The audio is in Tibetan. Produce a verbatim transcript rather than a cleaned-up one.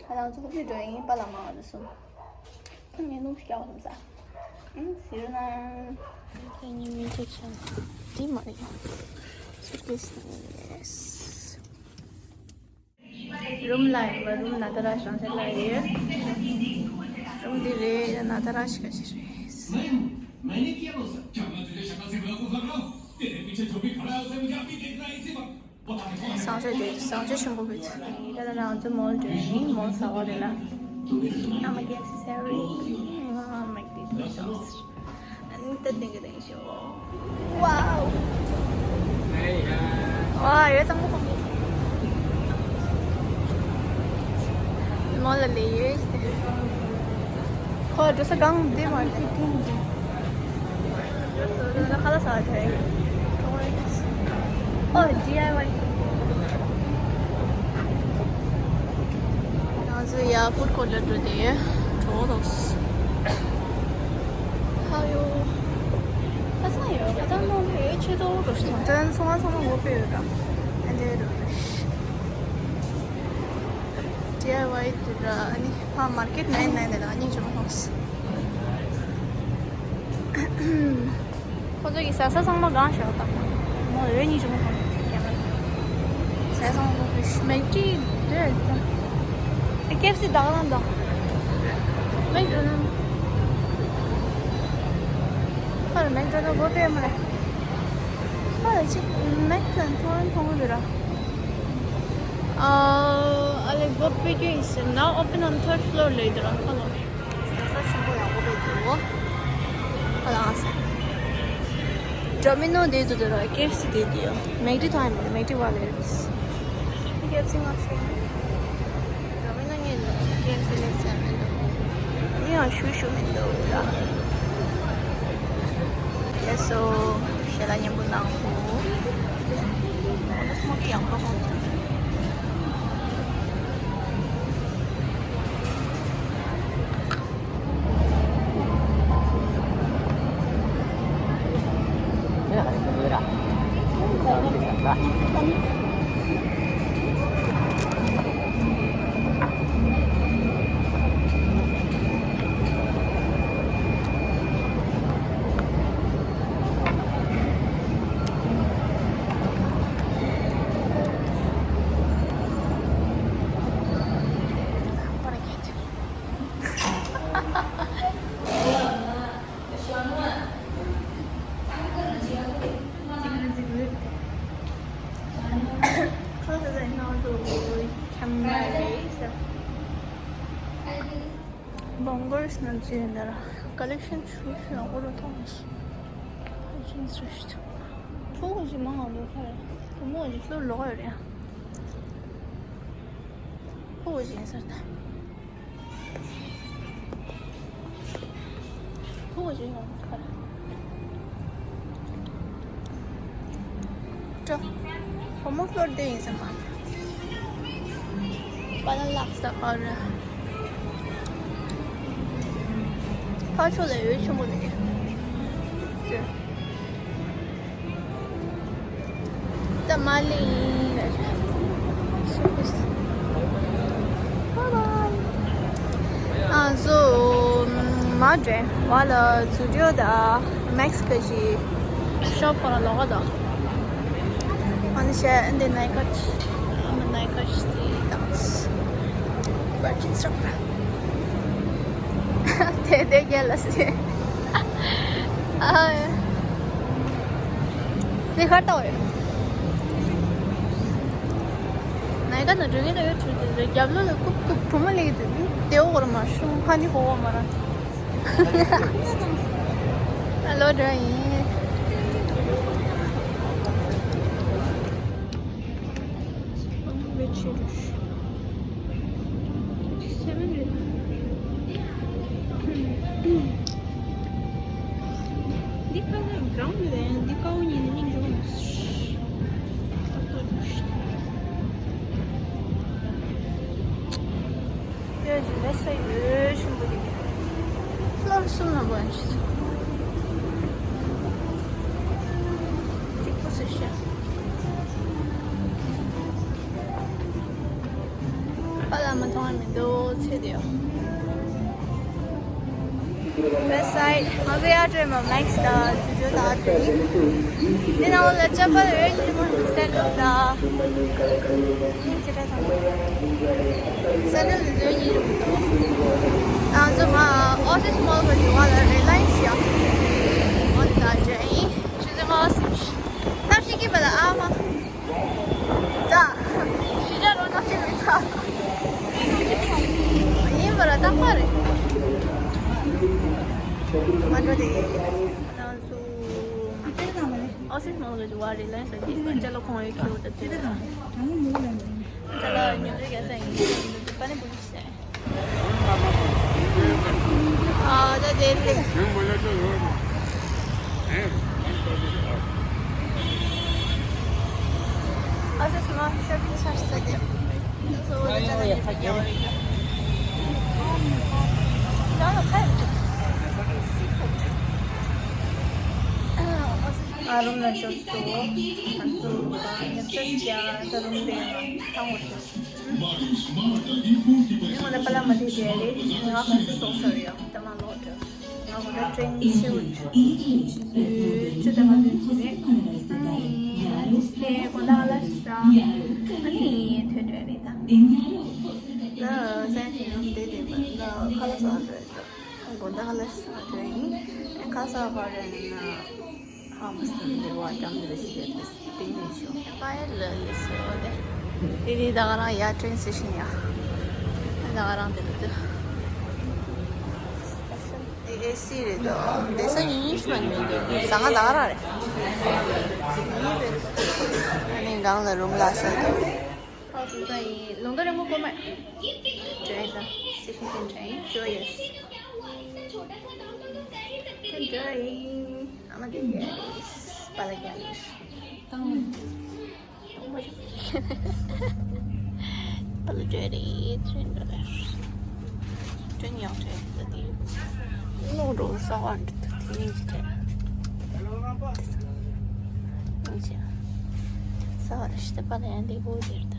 ཁ་ལག་ཚོགས་པའི་འགྲོ་ཡིན་པ་ལ་མང་བ་སོང་། ངས་སྣུམ་ཞིག་རྒྱག་སོང་ས། ཨང་ཟེར་ན། ཁྱེད་གཉིས་མི་ཐུག་ཆེན། འདི་མ་རེད། སུཊ་ཀེས་ནས། རུམ་ལ་ཡིན་པ་རུམ་ན་ད་ར་ཞང་ཆ་ལ་ཡོད། རུམ་འདི་རེད་ན་ད་ར་ཞིག་ག་ཞིག་རེད། मैंने मैंने किया वो सब। क्या मैं तुझे शक्ल से बेवकूफ लग रहा हूँ? तेरे पीछे जो भी खड़ा है उसे मुझे अभी देखना है, इसी वक्त। བཟང་སྤྱོད་དེ་བཟང་སྤྱོད་ཆེན་པོ་བེད། ད་ལྟ་ང་ཚོ་མོལ་འགྲོ་ཡིན། མོལ་ཟ་བ་རེད་ལ། I'm against salary. I'm against salary. ཨ་ནི་ད་ཏིང་གི་ཏིང་ཤོ། Wow. ཝ་ཡོད་ཙང་པོ་ཁོང་གི་མོལ་ལ་ལས་ཡོད་ཟེར། ཁོ་འགྲོ་ས་གང་འདི་མ་རེད། ཁ་ལག་ཟ་བ་དེ། ཨོ་ཌི་ཨའི་ཝའི། ང་ཚོ་ཡ་ཕུཌ་ཀོར་ཊར་འགྲོ་དེ་གྲོགས་དང་། ཧ་ཡོ། ཁ་སང་ཡོད་ཁ་སང་ནང་དུ་ཡོད་ཆེད་དུ་འགྲོ་ཞིག་དང་། དོན་ཚོང་ཁང་ཚང་མ་ངོ་སྤྲོད་ཡོད་ར། ཨ་འདྲ་རེད། ཌི་ཨའི་ཝའི་དེ་ར། ཨ་ནི་ཕ་མར་ཀེཊ་ནན་ནན་དེ་ལ་སྙིང་རྗེ་མོ་ཐོངས། ཁོ་ཚོ་གི་ཟ་ས་ཚང་མ་གང་ཞོག་དང་། མོ་རེ་སྙིང་རྗེ་མོ་ཐོངས་ཀྱང་། ཟ་ས་ཚང་མ་མེག་ཌི་འདོད་ད། ཨ་ཀེ་ཨེཕ་སི་དག་ན་དང་། མེག་ཌོ་ནལ། ཁ་ལ་མེག་ཌོ་ནལ་དགོས་པས་མ་རེད། ཁ་ལ་ཅིག་མེག་ཌོ་ནལ་མཐོང་མཐོང་གི་ར། ཨ་ཨ་ལེ་དགོས་པས་ཀྱི་ཡིན་ཟེར་ན། Open on third floor ལས་དེ་ར་ཁ་ལ། ཟ་ས་ཆེན་པོ་ཡག་པོ་རེད་འདུག་ཁ་ལ་ཨ་ཟེར། ཌོ་མི་ནོ་དེ་ཚོ་དེ་ར། ཀེ་ཨེཕ་སི་དེ་དེ་ཡོད། མེག་ཌི་ཐོག་ཡིན་པ་རེད། མེག་ཌི་བ་ལས་རེད། ཀེ་ཨེཕ་སི་ང་ཤེས། ཌོ་མི་ནོ་ངས་ཀེ་ཨེཕ་སི་ལས་ཟ་མི་འདུག་ངས་ཡང་ཞུ་ཞུ་མི་འདུག་ལ། ལགས་སོ། ཞལ་ལག་མཉེས་པོ་གནང་གོ། ཨོ་ན་སི་མོ་གི་ཡང་པ་ཧོན། བོང་གུར་སྣ་ཚོགས་ཡོད་ན་ར། ཀ་ལེག་ཤན་ཆུ་ཤུ་ཡང་ཨོ་རོ་ཐོངས། ཕུག་གི་མང་ང་འདུག་ཁ་ར། བུ་མོ་ཞིག་ལྷུར་ལོག་ཡོད་རེད། ཕུག་གི་ཟེར་ད། ཕུ་བོ་ཅིག་ཡོང་གི་རེད། ཀྲོ། བུ་མོ་ཕློར་དེ་ཡིན་ས་མ། པ་ལ་ལགས་ས་ཨ་ར། ཕ་ཆོ་ལ་ཡོད་ཆེན་པོ་ལས། ད་མ་ལི་ཡིན་ལ། Bye bye. ཨ་ཟོ། མ་འདྲེ་བ་ལ་ཛུ་ཌིའོ་དང་མེག་སི་ཀ་ཞིག་ཤོབ་ཁོ་ན་ལོག་ག་དང་། ཨ་ནི་ཤ་འདི་ནའི་ཀ་ཨ་མ་ནའི་ཀ་ཞིག་དང་། བར་ཅིག་ཤོབ་ར། དེ་དེ་རྒྱལ་ལ་སི། ཨ་ཡ། དེ་ཁར་ལྟ་བ་ཡོད། ནའི་ཀ་ན་འགྲོ་མཁན་ལ་ཡོད་ཚུལ་དེ་རྒྱབ་ལོགས་ལ་ཀུབ་ཀུབ་གྲོ་མོ་ལེགས་དེ་དེའོ་གོར་མ་ཤོང་ཧ་ནི་ཧོ་བ་མ་ར། ཨ་ལོ་འདྲ་ཡིན། འདི་ཁ་ལག་འགྲམ་རེད། འདི་ཀའོ་ཉིན་ནི་འཇོག་མ་ཏག་ཏག་འཇོག་ཤི། ཡོད་ཀྱི་མེད་ས་ཡོད་ཤིན་པོ་རེད། ལོར་གསུམ་ལ་བོན་ཤི། གཅིག་པོ་སུ་ཤི། པ་ལ་མ་མཐོང་བ་མི་འདུག་ཚེ་དེ། West side ང་ཚོ་ཡར་འགྲོ་མ་Max དང་ཇོ་ཇོ་དང་ཨ་ཏི། འདི་ནང་ལ་ཅ་པ་ལ་རེད་ཉི་མ་སེན་ཌལ་དང་། ཅི་འདྲ་དང་། སེན་ཌལ་འདི་ཚོའི་ཉིན་རུ་འདུག་ང་ཚོ་མ་Oasis Mall གི་ནི་བ་ལ་Reliance ཡ། འོ་ད་ཇ་ཡིན། ཆུ་ཚོད་མ་སིམ་ཤི། ཐབས་ཤེས་ཀྱི་མ་ལ་ཨ་མ། ད། ཤི་ཇ་རོ་ན་ཤི་མི་ཚ། ཡིན་པ་ར་རྟག་པ་རེད། མ་འགྲོ་དེ། ང་ཚོ་Oasis Mall གི་ནི་བ་Reliance གི་ཅ་ལག་ཁང་ཡོད་ཁྱེར་འོ་ད་དེ་རེད། ཅ་ལག་ཉོ་རེ་ག་ས་ཡིན་པ་ནི་བུ་ཤ། ཨ་ད་དེ་དེ། ཨ་ས་སུ་མ་ཤ་པིང་ཆར་ས་དེ། སོ་བོ་ལ་ཅ་ལག་ཉོ་རེ་ཡོད། ང་ལ་ཁ་ཡོད། ཨ་རུམ་ལ་ཤོག་སོ། ང་ཚོ་ཉོ་ཆ་ཞིག་ཡ་ད་རུམ་དེ་ཐང་བོ་ཤོག་ངོ་ནས་པ་ལ་མ་དེ་དེ་རེད། ང་ཧང་སུ་སོང་ས་རེད། ཡང་ད་མ་ལོག་འགྲོ། ང་ཧོ་ད་ཀྲེན་ཆེ་བུ་ཆུ་ཆུ་ཆུ་ད་མ་དུ་ཆུ་རེད། ཨ་ནི་དེ་དགོང་དག་ལ་ཤ། ཨ་ནི་ཐོན་འགྲོ་རེད་ད། ལ་སན་ཆེ་ཡང་དེ་དེ་མ་ལ་ཁ་ལག་ཟ་འགྲོ་རེད་ད། དགོང་དག་ལ་ཤ་འགྲོ་ཡིན། ཁ་ལག་ཟ་བ་རེད་ན། ཧ་མ་སྟོན་འདི་བ་ཀྱང་འདི་རེ་ཞིག་རེད་དེ་སྟེང་ནས་ཤོག་པ་ཡ་ལ་ལི་སི་འོ་དེ། དེ་དེ་ད་ག་རང་ཡ་ཀྲེན་སི་ཤིན་ཡ། ད་ག་རང་དེ་ལ་དུ། དེ་ཨེ་སི་རེད་དོ། དེ་ས་ཉིན་ཤི་མ་ཉིན་དུ་ཟ་ང་ད་ག་རང་རེད། ཨ་ནི་སྒང་ལ་རུམ་ལ་ས་དུ། ཧ་སི་ས་ཡིན་ལུང་ད་རིང་མོ་གོ་མ། ཀྲེན་ད་སི་ཤིན་ཀྲེན་ཀྲེན་ཇོ་ཡེ་སི། ཀྲེན་ཇོ་ཡེ་སི། ཨ་མ་དེ་ག་རེད། པ་ལ་ག་རེད། པ་ལ་ག་རེད། ཀྲེན་ཇོ་རེད། ཀྲེན་ཡང་ཀྲེན་ད་དེ། ནོ་རོ་ས་བ་འདི་ད་དེ་ནས་ཀྲེན། ཨིན་ཅི། ས་བ་རེད་ཤི་ད་པ་ལ་ཡང་དེ་བོ་དེར་ད།